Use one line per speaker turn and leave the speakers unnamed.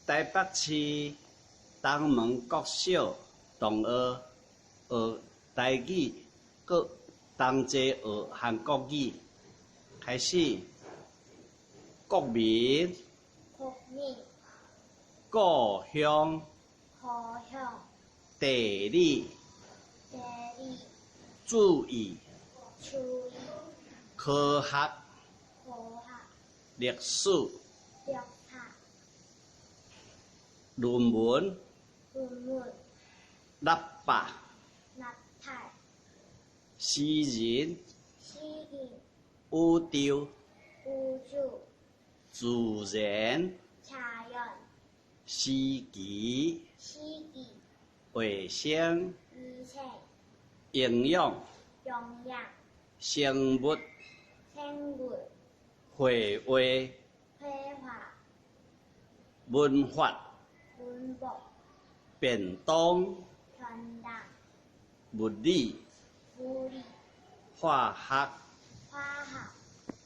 台北市東門國小同學學台語，閣同齊學韓國語。開始，國民，
國民，
故鄉，
故鄉，
地理，
地理，
注意，
注意，
科學，
科學，
歷史，
歷史，
論文，
論文，
喇叭，
喇叭，
詩人，
詩人，
宇宙，
宇宙，
自然，
自然，
時期，
時期，
衛生，
衛生，
營養，
營養，
生物，
生物，
繪畫，
繪畫，
文法，
文法，
便當，
便當，
物理，
物理，
化學，
化學。